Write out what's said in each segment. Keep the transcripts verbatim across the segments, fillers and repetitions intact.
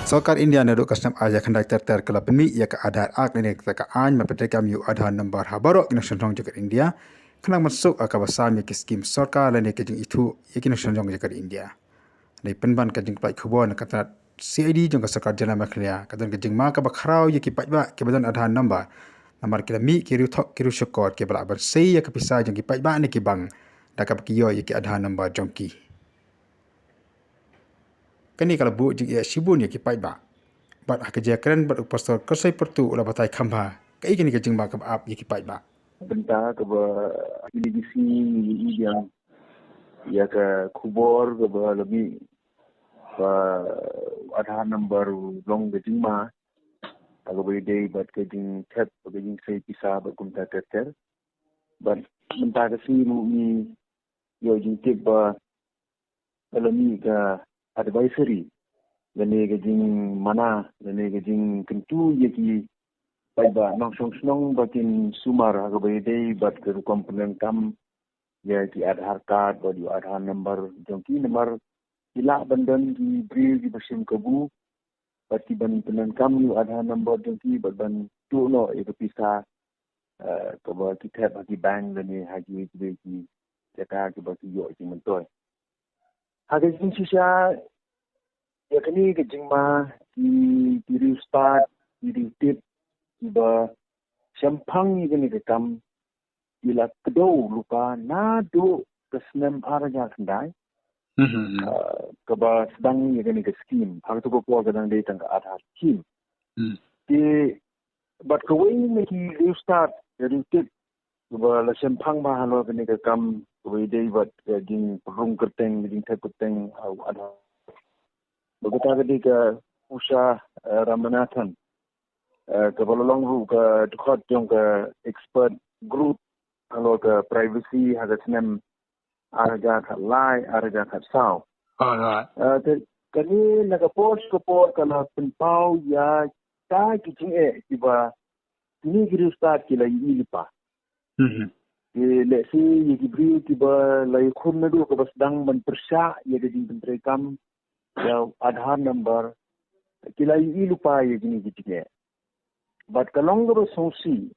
Sorkar India naduh ka snem ar hajar khyndai ter ter ka la pynmih ïa ka Aadhaar Act lane ka aiñ ban pyntreikam ïa u Aadhaar number ha baroh ki nongshong shnong jong ka India. Khnang ban suk ha kaba sam ïa ki skim sorkar lane ka jingithuh ïa ki nongshong shnong jong ka India. Dei pynban ka jingpynpaw khubor na ka tnat C I D jong ka sorkar jylla Meghalaya, ka don ka jingma kaba khraw ïa ki paidbah kiba don Aadhaar number. Namar ki la mih ki riewthok ki riewshukor kiba lah ban sei ïa ka pisa jong ki paidbah ne ki bank da kaba ki ïoh ïa ki Aadhaar number jong ki. Kane ka la buh jingeh shibun ïa ki paidbah. Bad ha ka jingkren bad u Pastor Kyrsoi Pyrtuh u la batai kham bha kaei kane ka jingma kaba ap ïa ki paidbah. Bynta kaba ïa ïa ka khubor kaba la mih ba Aadhaar number u long ka jingma ha kaba ïadei bad ka jingthep bad ka jingsei pisa bad kumta ter ter. Bad mynta ka sngi ruh ngi ïoh jingtip ba ka la mih ka advisory lane ka jingmana lane ka jingkyntu ïa ki paidbah nongshong shnong ba kin sumar ha kaba ïadei bad ka rukom pyndonkam ïa ki Aadhaar card bad ïa u Aadhaar number jong ki namar ki lah ban don ki briew kiba shim kabu bad ki ban pyndonkam ïa u Aadhaar number jong ki bad ban tuh noh ïa ka pisa, eh, kaba ki thep ha ki bank lane ha ki, ki, ki jaka kiba ki ïoh jingmyntoi. Ha ka jingshisha ïa kane ka jingma ki, ki riewstad, ki riewtip kiba shemphang ïa kane ka kam ki la kdew lypa naduh ka snem ar hajar khyndai. Mhm. Ah, kaba sdang ïa kane ka skim. Ha kato ka por ka dang dei tang ka Aadhaar skim. Hmm. Te bad kawei na ki riewstad, ka riewtip kiba la shemphang bha halor kane ka kam kaba ïadei bad ka jingpynrung kyrteng, ka jingthep kyrteng ha u Aadhaar. Bad kata ka dei ka Usha, eh, Ramanathan. Eh, kaba la long ruh ka dkhot jong ka expert group halor ka privacy ha ka snem ar hajar khatlai, ar hajar khatsaw. Alright. Eh, te, kane na ka por sha ka por ka la pynpaw ïa kita ki jingeh kiba kine ki riewstad ki la ïohi lypa. Mhm. Ki lehse ïa ki briew kiba la ïakhun naduh kaba sdang ban pyrshah ïa ka jingpyntreikam ïa u Aadhaar number ki la ïohi lypa ïa kine ki jingeh. Bad ka long kaba sngewsih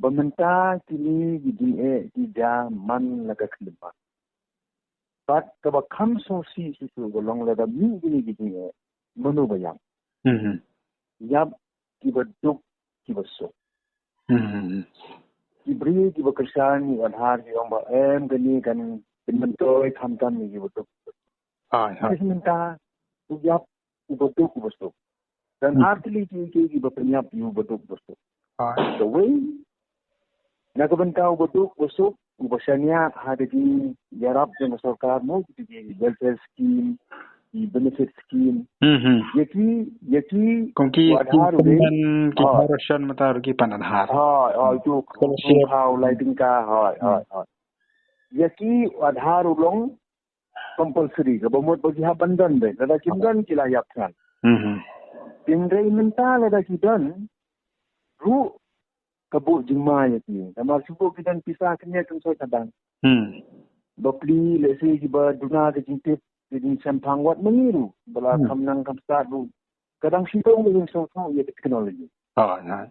ba mynta kine ki jingeh ki jia man la ka khyllipmat. Bad kaba kham sngewsih shisha ka long lada mih kine ki jingeh mano ba ïap. Mhm. Ïap kiba duk kiba suk. Mhm. Ki briew kiba kyrshan ïa u Aadhaar ki ong ba em kane kan pynmyntoi khamtam ïa kiba duk. Ai, ai. Te mynta u ïap uba duk uba suk. Don, hmm, ar tylli ki, ki, kiba pynïap ïa uba duk uba suk. Ai. Kawei na ka bynta uba duk uba suk, uba shaniah ha ka jingïarap jong ka sorkar mo, ki, ki welfare scheme, ki benefit scheme. Mhm. Ïa ki, ïa ki, kum ki, u Aadhaar u dei, pynban ki, ah, ration mynta ruh ki pan Aadhaar. Hooid, hooid, tu, scholarship, tu, hooid, lai tyngka, hooid, hmm, hooid, hooid. Ïa ki u Aadhaar u long compulsory, kaba mut ba ki hap ban don beit. Lada kim don ki la ïap than. Mhm. Hynrei mynta lada ki don ruh ka buh jingma ïa ki. Namar shu buh ki don pisa kane kan soi ka dang. Hmm. Bapli lehse kiba duna ka jingtip, ka jingshemphang wat ma ngi ruh. Ba la, hmm, kham nang kham stad ruh. Ka dang shu don ka jingsngewthuh ïa ka technology. Oh, nice.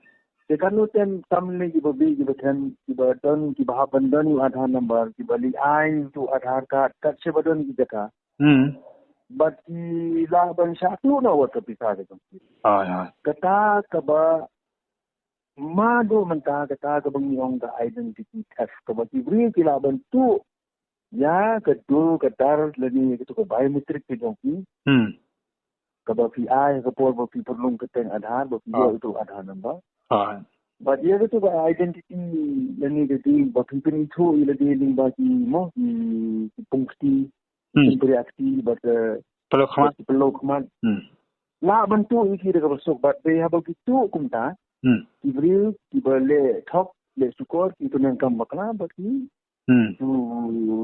Te kano tem tam ne kiba bit kiba them kiba don kiba hap ban don u Aadhaar number kiba leit ai tu Aadhaar card kat shaba don ki jaka. Hmm. Bad ki lah ban shah tuh na wat ka pisa ka jong ki. Oh, nice. Kata kaba ma do mynta kata kaba ngi ong ka identity theft kaba ki briew ki lah ban tuh ïa ka dur ka dar lane ïa katu ka biometric ka jong phi. Hmm. Kaba phi ai ha ka por ba phi pynrung kyrteng Aadhaar ba phi, ah, ïoh ïa utu u Aadhaar number. Ah. Bad ïa katu ka identity lane ka ding ba phi pynithuh ïa lade lyngba ki mo ki, ki pung kti. Hmm. Ki pynriah kti bad, eh, pynlong khmat. Bad ki pynlong khmat. Hmm. Lah ban tuh ïa ki da kaba suk bad dei haba ki tuh kumta. Hmm. Ki briew kiba leh thok leh shukor ki pyndonkam bakla bad ki Hmm. Shu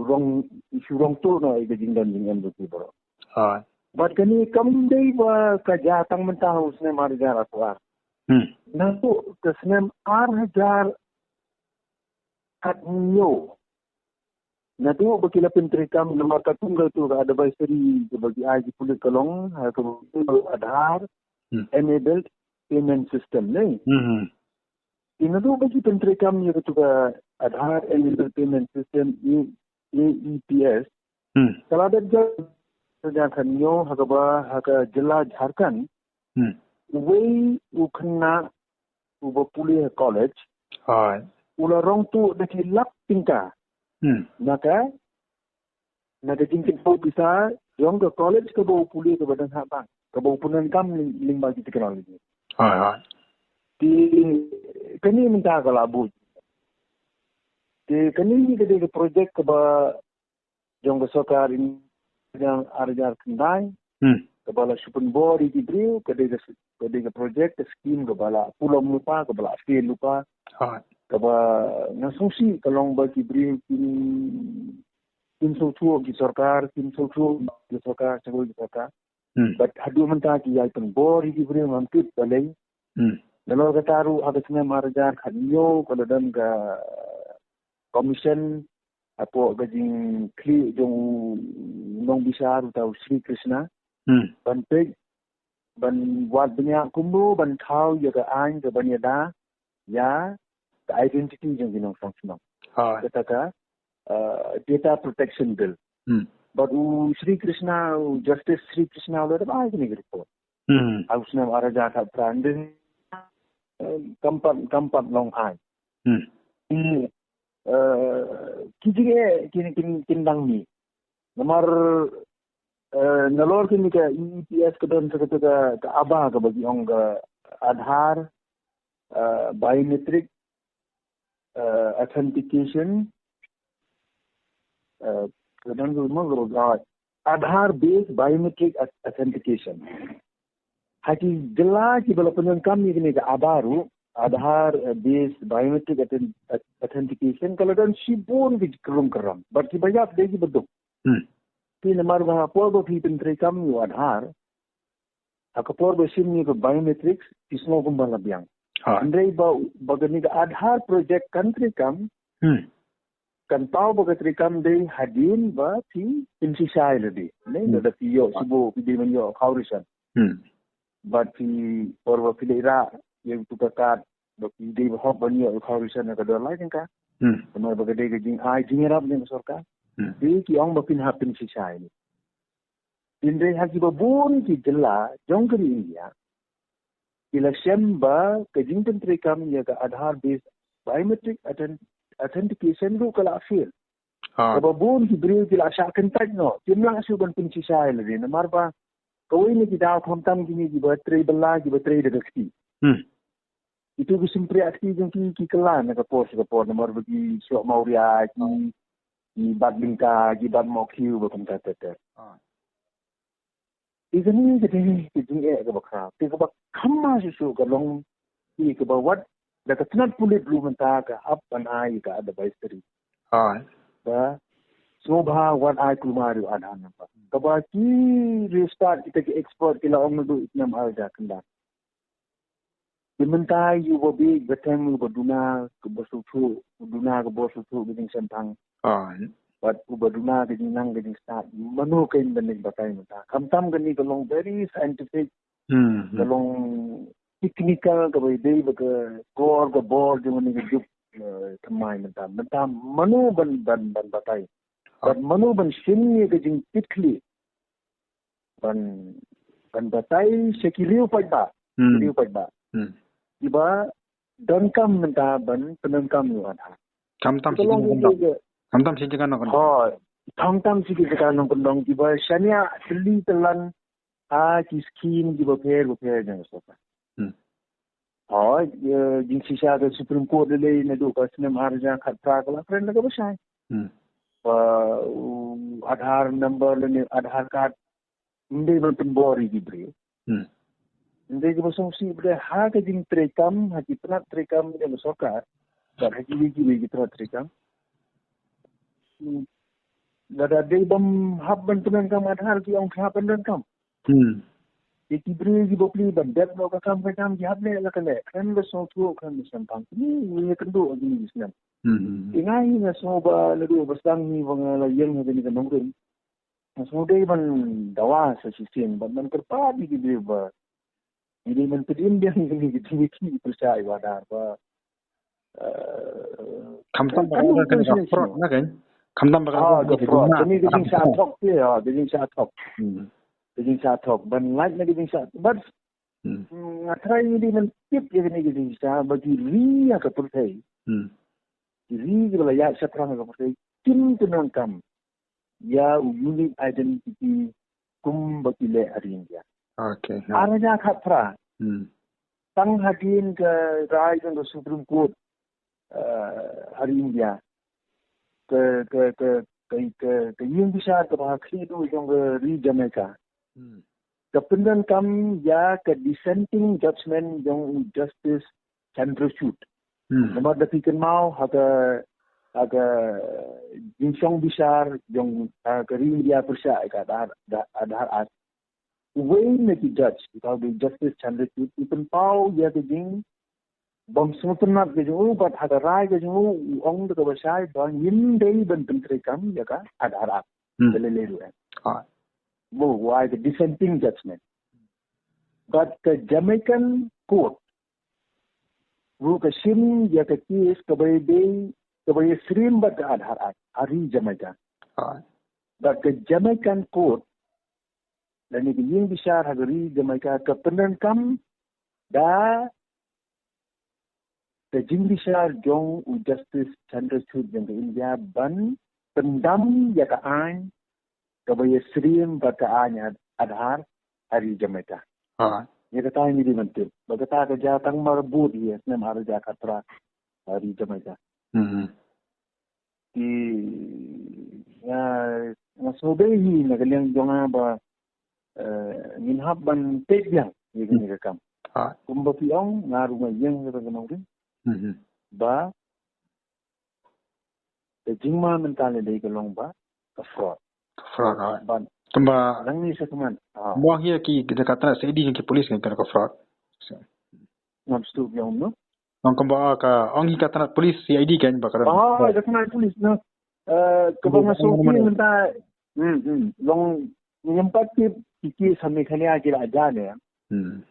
rong, shu rong tuh noh ïa ka jingdon jingem jong ki baroh. Hooid. Bad kane kam dei ba ka jia tang mynta ha u snem ar hajar arphew ar. Hmm. Naduh ka snem ar hajar khathynñiew Naduh ba ki la pyntreikam namar katkum ka tu ka advisory kaba ki ai ki pulit ka long ha kaba Aadhaar Hmm. enabled payment system ne. Hmm. Te naduh ba ki pyntreikam ïa ka tu ka Aadhaar enabled payment system, A- AEPS, Hmm. ka la dep jia ka jia khan ïoh ha kaba ha ka jylla Jharkhand Hmm. uwei u khynnah uba pule ha college Hai. u la rong tuh da ki lak tyngka Hmm. na ka na ka jingkynthoh pisa jong ka college kaba u pule kaba dang hap bang kaba u pyndonkam lyng- lyngba ki technology. Hai hai. Te kane mynta ka la buh. Te kane ka dei ka project kaba jong ka sorkar in jong ar hajar khyndai Hmm. kaba la shu pynbor ïa ki briew ka dei ka ka dei ka project ka scheme kaba la pulom lypa kaba la fail lypa Hai. kaba nga sngewsih ka long ba ki briew kim kim sngewthuh ki sorkar kim sngewthuh ki sorkar sngewthuh ki sorkar Hmm. but haduh mynta ki ïai pynbor ïa ki briew ngam tip balei. Hmm. Nalor kata ruh ha ka snem ar hajar khathynñiew ka la don ka commission hapoh ka jingkhlieh jong u nongbishar uta u Sri Krishna Hmm. ban peit ban wad bniah kumno ban thaw ïa ka aiñ ka ban ïada ïa ka identity jong ki nongshong shnong. Hai. Kata ka uh, Data Protection Bill. Hmm. But u Sri Krishna, u Justice Sri Krishna u la dep ai kane ka report. Hmm. Ha u snem ar hajar khatphra. Din kam pat kam pat long ai. Hmm. Ki uh, ki jingeh kin kin kin dang mih. Namar uh, nalor kine ka AEPS ka don ka ka ka aba kaba ki ong ka Aadhaar uh, biometric uh, authentication uh, ka don ka mo ka Aadhaar based biometric auth- authentication. Ha ki jylla kiba la pyndonkam ïa kane ka aba ruh Aadhaar uh, based biometric authent- authentication ka la don shibun ki krum kram. But kiba ïap dei kiba duk. Hmm. Te namar ba ha por ba phi pyntreikam ïa u Aadhaar ha ka por ba shim ïa ka biometrics phi sngew kumba la biang. Hai. Hynrei ba ba kane ka Aadhaar project kan treikam Hmm. kan paw ba ka treikam dei hadien ba phi pynshisha ïa lade. Ne Hmm. da phi ïoh shuh phi dei ban ïoh khawrishon. Hmm. Bad phi por ba phi leit rah ïa utu ka kad ba phi dei ba hok ban ïoh khawrishon ka dor lai jong ka. Hmm. Namar ba ka dei ka jingai jingïarap jong ka sorkar. Hmm. Te ki ong ba phin hap pynshisha ïa lade. Hynrei ha kiba bun ki jylla jong ka ri India ki la shem ba ka jingpyntreikam ïa ka Aadhaar based biometric authent- authentication ruh ka la fail. Hai. Kaba bun ki briew ki la shah kyntait noh kim lah shuh ban pynshisha ïa lade namar ba kawei na ki daw khamtam kine kiba trei bylla kiba trei da ka kti. Hmm. Itu ki sympriah kti jong ki ki kylla na ka por sha ka por namar ba ki shoh mawria ki ki bat lyngka ki bat mawkhiew ba kumta ter ter. Hai. Te kane ka dei ka jingeh kaba khraw. Te kaba kham ma shuh shuh ka long ïa kaba wat da ka tnat pulit ruh mynta ka hap ban ai ka advisory. Hai. Ba sngewbha wat ai kulmar ïa u Aadhaar number. Kaba ki riewstad kita ki expert ki la ong naduh snem ar hajar khyndai. Te mynta ïa uba bieit ba theng uba duna kaba sngewthuh, duna kaba sngewthuh ka jingshemphang. Hai. Bad uba duna ka jingnang ka jingstad. Mano kein ban leit batai mynta. Khamtam kane ka long very scientific, Hmm. ka long technical kaba ïadei bad ka kor ka bor jong kane ka juk eh, thymmai mynta. Mynta mano ban ban ban batai. Bad mano ban shim ïa ka jingkitkhlieh ban ban batai sha ki riew paidbah. Ki Hmm. riew paidbah. Hmm. Kiba donkam mynta ban pyndonkam ïa u Aadhaar. Khamtam Ka shi long jingkandong. ka Khamtam shi jingkandong. Hooid. Khamtam shi jingkandong kandong kiba shaniah tylli tyllan ha ki skim kiba pher ba pher jong ka sorkar. Hmm. Hooid, eh, jingshisha ka Supreme Court lei lei naduh ka snem ar hajar khatphra ka la kren da kaba shai. Hmm. Ba u Aadhaar number lane Aadhaar card ym dei ban pynbor ïa ki briew. Hmm. Ym dei kaba sngewsih ba dei ha ka jingtreikam, ha ki tnat treikam jong ka sorkar. Bad ha kiwei kiwei ki tnat treikam. Hmm. Lada dei bym hap ban pyndonkam Aadhaar ki ong hap ban donkam. Hmm. Ki briew ki bapli ban dep noh ka kam ka jam ki hap leh la ka leh. Kren ka sngewthuh, kren ka sngewthuh. Ni ni ka ndu agi ni snem. Hmm. Ki ngai ni nga sngew ba la du ba sang ni ba nga la ïeng ha kani ka nongrim. Nga sngew dei ban dawa sa shisien ban ban kyrpad ïa ki briew ba Ini man pdin dia ini ki dini ki pyrsa i wadar ba. Kham tam ba ka kan ka fraud na kan. Kham tam ba ka ka fraud. Ini ki jing sa thok ti ha, ki jing sa thok. Hmm. Ki jing sa thok ban lait na ki jing sa. But nga trai ini man tip ya ini ki jing sa ba ki ri ya ka pyrthai. Hmm. Ki ri ki bala ya sa prang ka pyrthai. Kim tenong kam. Ïa u unique identity kum ba ki leh ha ri India. Okay. Ar hajar khatphra. Hmm. Tang hadien ka rai jong ka Supreme Court, uh, ha ri India. Ka, ka, ka, ka, ka, ka ïing bishar ka ba ha khlieh jong ka ri Jamaica. Hmm. Ka pyndonkam ïa ka dissenting judgment jong u Justice Chandrachud. Hmm. Namar da phi kynmaw ha ka, ha ka jingshong bishar jong, ha ka ri India pyrshah ka Aadhaar, Aadhaar Act. Uwei na ki judge, u Justice Chandrachud, u pynpaw ïa ka jing bym sngewtynnat ka jong u, bad ha ka rai ka jong u, u ong da kaba shai ba ngim dei ban pyntreikam ïa ka Aadhaar Act. Hmm. Ka lei lei ruh. Ah. Mo, why the dissenting judgment? But ka Jamaican court ruh ka shim ïa ka case kaba ïadei, kaba ïasyriem bad ka Aadhaar Act ha ri Jamaica. Ah. But ka Jamaican court, lane ka ïing bishar ha ka ri Jamaica ka pyndonkam da ka jingbishar jong u Justice Chandrachud jong ka India ban pyndam ïa ka aiñ kaba ïasyriem bad ka aiñ Aadhaar ha ri Jamaica. Ha. Ïa kata ngi dei ban tip. Ba kata ka jia tang mar bud ïa snem ar hajar khatphra ha ri Jamaica. Hmm. Ki nga, nga sngewbha hi na ka liang jong nga ba, eh, ngin hap ban peit biang ïa kane ka kam. Ha. Kumba phi ong nga ruh nga ïeng ha ka nongrim. Mhm. Ba ka jingma mynta lei dei ka long ba ka fraud. Fraud, ha. Ban kumba nang ni sa kman. Ha. Mo hi ki da ka tana sa idi ki police kan ka fraud. Ngam stu biang no. Ong kumba ka, ong hi ka tnat police C I D kan ba ka. Ah, ka tnat police na. Eh, kaba nga sngewthuh mynta. Hmm, hmm. Long ngam pat tip ki case ha Meghalaya ki la jan ïa. Hmm.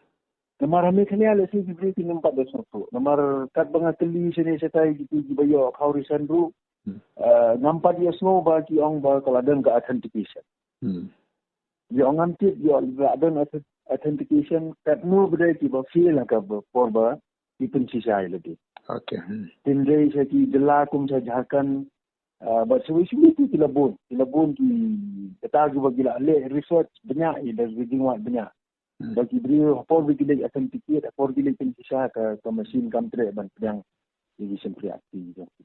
Namar ha Meghalaya lehse ki briew kim pat da sngewthuh. Namar katba nga kylli shane shatai ki, ki ba ïoh khawri san ruh. Hmm. Eh, ngam pat ïohsngew ba ki ong ba ka la don ka authentication. Hmm. Ïoh ngam tip ïoh la don auth-, authentication katno ba dei ki ba fail ha ka ba por ba ki pynshisha ïa lade. Okay. Hmm. Tynrai sha ki jylla kum sha Jharkhand, ah, bad sha wei sha wei ki la bun, ki la bun ki kata ki ba ki la leh research bniah ïa da ki jingwad bniah. Hmm. Ba ki briew ha por ba ki leit authenticate, ha por ki leit pynshisha ka, ka machine kam treh ban pdiang ïa ki shympriahti jong ki.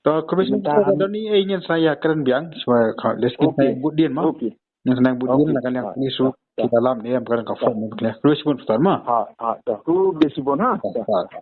To, Commissioner, mynta ka don ei ngin sa ïa kren biang, shuwa ka, let's keep. Okay. Bud dien ma. Okay. Ngi sdang bud dien na ka liang police ruh ki dalam ne em ka fraud ne ka. Khublei shibun Pastor ma. Ha, ha, da. Khublei shibun ha. Ha, ha.